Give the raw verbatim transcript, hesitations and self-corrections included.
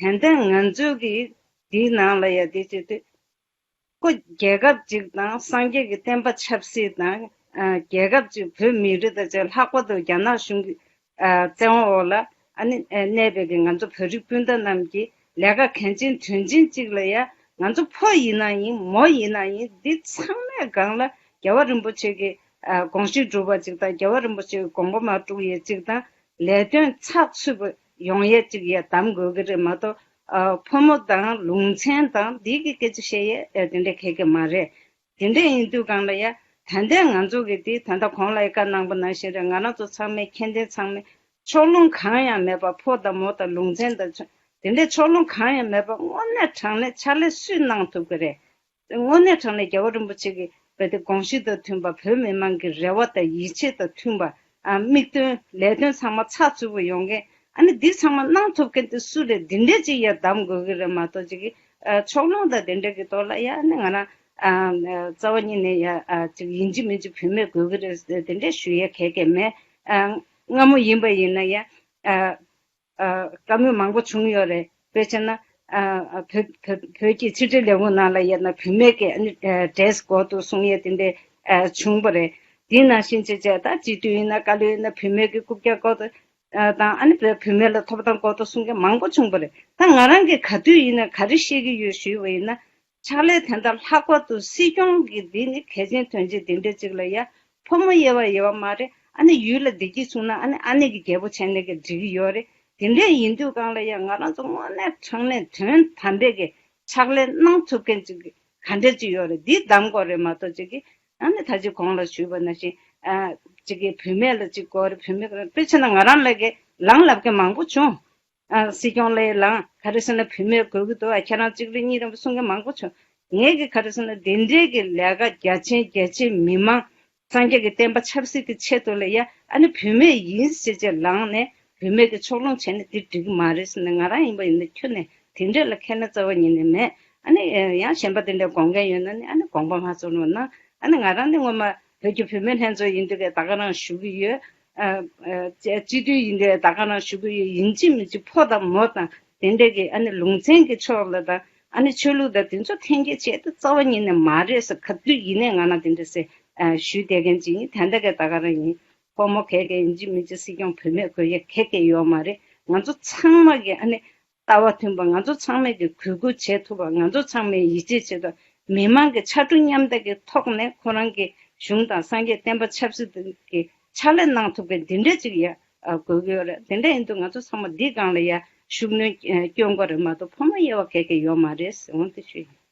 ཏན་ཏན་ང་ཚོའི་གི་འདིའི་ནང་ལ་ཡ་འདི་བྱེད་དུས། ཁོ་རྒྱལ་ཁབ་ཅིག་དང་སངས་རྒྱས་ཀྱི་བསྟན་པ་ཆབ་སྲིད་དང་། ཨ། རྒྱལ་ཁབ་ཅིག་བོད་མི་རིགས་དང་བཅས་ལྷག་པར་དུ་རྒྱ་ནག་གཞུང་གི་ཨ། བཙན་དབང་འོག་ལ་ཨ་ནི་ཨ། གནས་པའི་གི་ང་ཚོ་བོད་རིགས་སྤུན་ཟླ་རྣམས་ཀྱི་ལས་ཀ་གལ་ཆེན་དོན་ཆེན་ཅིག་ལ་ཡ། ང་ཚོ་ཕོ་ཡིན་ན་ཡིན། མོ་ཡིན་ན་ཡིན། འདི་ཚང་མའི་སྒང་ལ་རྒྱལ་བ་རིན་པོ་ཆེ་གི་ཨ། དགོངས་གཞི་སྒྲུབ་པ་ཅིག་དང་། རྒྱལ་བ་རིན་པོ་ཆེ་གི་དགོངས་པ་མར་སྒྲུབ་ཡས་ཅིག་དང་། ལས་དོན་ཚགས་ཚུད་པོ་ཡོང་ཡས་ཅིག་ཡ་གདམ་དགོས་ཀྱི་རེད་མ་གཏོགས། ཨ། ཕོ་མོ་དང་ལུང་ཚན་དང་འདི་གི་སྐད་ཆ་བཤད་ཡས་ཨ། དེ་འདྲ་གལ་གལ་མ་རེད། དེ་འདྲ་ཡིན་དུས་སྒང་ལ་ཡ། ད་ལྟའི་ང་ཚོ་གི་འདི་ད་ལྟ་གོང་ལ་ཡ་བཀའ་གནང་པ་ནང་བཞིན་རེད། ང་རང་ཚོ་ཚང་མས་མཁྱེན་ལྡན་ཚང་མས་ཕྱོགས་ལྷུང་གང་ཡང་མེད་པ། ཕོ་དང་མོ་དང་ལུང་ཚན་དང་ཚོ་དེ་འདྲའི་ཕྱོགས་ལྷུང་གང་ཡང་མེད་པ་དངོས་གནས་དྲང་གནས་ཕྱག་ལས་སུས་གནང་ཐུབ་ཀྱི་རེད། དངོས་གནས་དྲང་གནས་རྒྱལ་བ་རིན་པོ་ཆེ་གི་བོད་དེ་དགོངས་གཞི་དང་མཐུན་པ། བོད་མི་མང་གི་རེ་བ་དང་ཡིད་ཆེས་དང་མཐུན་པ། ཨ། དམིགས་དོན་ལས་དོན་ཚང་མ་ཚགས་ཚུད་པོ་ཡོང་མཁན། ཨ་ནི་འདི་ཚང་མ་གནང་ཐུབ་མཁན་དེ་སུ་རེད། འདི་འདྲས་ཅིག་ཡ་གདམ་དགོས་ཀྱི་རེད་མ་གཏོགས། ཅིག་གི་ཨ། ཕྱོགས་ལྷུང་དང་དེ་འདྲས་ཀྱི་ཐོག་ལ་ཡ། ཨ་ནི་ང་རང་ཨ། རྩ་བ་ཉིད་ནས་ཡ། ཨ། ཅིག་ཡིན་གཅིག་མིན་གཅིག་བུད་མེད་དགོས་ཀྱི་རེད་དེ་འདྲས་ཞུ་ཡ་གལ་གལ་མེད། ཨ། སྔ་མོ་ཡིན་པ་ཡིན་ན་ཡ། ཨ། ཨ། བཀའ་མོལ་མང་པོ་བྱུང་ཡོད་རེད། དཔེ་བྱས་ན། ཨ། བོད་བོད་བོད་ཀྱི་ཕྱི་དྲིལ་ལས་ཁུངས་ནང་ལ་ཡིན་ན་བུད་མེད་ཀྱི་ཨ་ནི་ཨ། ཌེ་རེ་སི་དགོས་འདུག་གསུང་ཡས་དེ་འདྲས་ཨ། བྱུང་བ་རེད། དེ་ནང་བཞིན་བྱས་བྱས་ད་སྤྱི་འཐུས་ཡིན་ན། བཀའ་བློན་ཡིན་ན། བུད་མེད་ཀྱི་རྐུབ་བཀྱག་དགོས་འདུག་ཨ། དང་། ཨ་ནི་བོད་བུད་མེད་ལ་ཐོབ་ཐང་དགོས་འདུག་གསུང་མཁན་མང་པོ་བྱུང་བ་རེད། ད་ང་རང་གིས་ག་དུས་ཡིན་ན་ག་རེ་བཤད་ཀྱི་ཡོད་ཞུས་པ་ཡིན་ན། ཕྱག་ལས་དེ་འདྲ་ལྷག་པར་དུ་སྲིད་སྐྱོང་གི་འདི་ནི་གལ་ཆེན་དོན་ཆེན་དེ་འདྲ་ཅིག་ལ་ཡ། ཕོ་མོ་དབྱེ་བ་དབྱེ་བ་མ་རེད། ཨ་ནི་ཡུལ་ལ་བདེ་སྐྱིད་བྱུང་ན་ཨ་ནི་ཨ་ནེ་གི་རྒྱལ་པོ་བྱས་ནས་གི་འགྲིག་གི་ཡོད་རེད། དེ་འདྲ་ཡིན་དུས་སྒང་ལ་ཡ། ང་རང་ཚོ་དངོས་གནས་དྲང་གནས་དོན་དམ་པའི་གི་ཕྱག་ལས་གནང་ཐུབ་མཁན་ཅིག་ག་འདྲ་ཅིག་ཡོད་རེད། འདི་གདམ་དགོས་རེད་མ་གཏོགས། ཅིག་གི་ཨ་ནི་ད་ཅིག་གོང་ལ་ཞུས་པ་ནང་བཞིན། ཨ། ཅིག་གི་བུད་མེད་ལ་ཅིག་དགོས་རེད། བུད་མེད་དཔེ་བྱས་ན་ང་རང་ལ་གི་ལངས་ལབ་མཁན་མང་པོ་བྱུང་། ཨ། སྲིད་སྐྱོང་ལ་ལངས། ག་རེ་ཟེར་ན་བུད་མེད་དགོས་ཀྱི་འདུག་ཨ། ཁྱེད་རང་གཅིག་རེད་གཉིས་རེད་གསུང་མཁན་མང་པོ་བྱུང་། ངས་ཀྱི་ག་རེ་ཟེར་ན་དེ་འདྲའི་གི་ལས་ཀ་རྒྱ་ཆེན་རྒྱ་ཆེན་མི་མང་སངས་རྒྱས་ཀྱི་བསྟན་པ་ཆབ་སྲིད་ཀྱི་ཆེད་དུ་ལ་ཡ། ཨ་ནི་བུད་མེད་ཡིན་ཟེར་བྱས་ལངས་ནས་བུད་མེད་ཀྱི་ཕྱོགས་ལྷུང་བྱས་ནས་འདི་འགྲིག་གི་མ་རེད་ཟེར་ནས། ང་རང་ཡིན་པ་ཡིན་ན་ཁྱོན་ནས་དེ་འདྲས་ལ་ཁས་ལེན་རྩ་བ་ཉིད་ནས་མེད། ཨ་ནི་ཡང་གཞན་པ་དེ་འདྲས་དགོངས་མཁན་ཡོད་ན་ནི་ཨ་ནི་དགོངས་པ་མ་ཚོམ་གནང་། ཨ་ནི་ང་རང་ནི་སྔོན་མ་བོད་ཀྱི་བུད་མེད་ལྷན་ཚོགས་ཡིན་དུས་ཀྱི་ད་ག་རང་ཞུ་གི་ཡོད། ཨ། ཨ། སྤྱི་འཐུས་ཡིན་དུས་ད་ག་རང་ཞུ་གི་ཡོད། ཡིན་གཅིག་མིན་གཅིག་ཕོ་དང་མོ་དང་དེ་འདྲས་ཀྱི་ཨ་ནི་ལུང་ཚན་གྱི་ཕྱོགས་ལ་དང་། ཨ་ནི་ཆོས་ལུགས་དང་དེ་ཚོ་འཐེན་འཁྱེར་བྱེད་དུ་རྩ་བ་ཉིད་ནས་མ་རེད་ཟེར། ག་དུས་ཡིན་ནའི་ང་རང་དེ་འདྲ་ཟེར། ཨ། ཞུས་བསྡད་མཁན་ཅིག་ཡིན། ད་ལྟ་གི་ད་ག་རང་ཡིན། ཕོ་མོ་གལ་གལ་ཡིན་གཅིག་མིན་གཅིག་སྲིད་སྐྱོང་བུད་མེད་དགོས་ཡ་གལ་གལ་ཡོད་མ་རེད། ང་ཚོ་ཚང་མ་གི་ཨ་ནི་ལྟ་བ་མཐུན་པ། ང་ཚོ་ཚང་མས་ཀྱི་གུས་བཀུར་བྱེད་ཐུབ་པ། ང་ཚོ་ཚང་མས་ཡིད་ཆེས་བྱེད་ཐུབ། མི་མང་གི་ཕྱར་གྲུ་མཉམ་འདེགས་ཀྱི་ཐོག་ནས་ཁོ་རང་གི་གཞུང་དང་སངས་རྒྱས་བསྟན་པ་ཆབ་སྲིད་ཀྱི་ཕྱག་ལས་གནང་ཐུབ་མཁན་འདི་འདྲ་ཅིག་ཡ། ཨ། དགོས་ཀྱི་ཡོད་རེད། དེ་འདྲ་ཡིན་དུས་ང་ཚོ་ཚང་མ་འདིའི་སྒང་ལ་ཡ་ཤུགས་སྣོན་སྐྱོན་དགོས་རེད་མ་གཏོགས་ཕོ་མོ་དབྱེ་བ་གལ་གལ་ཡོད་མ་རེད་ཟེར། འོ་དེ་ཞུ་ཡིན།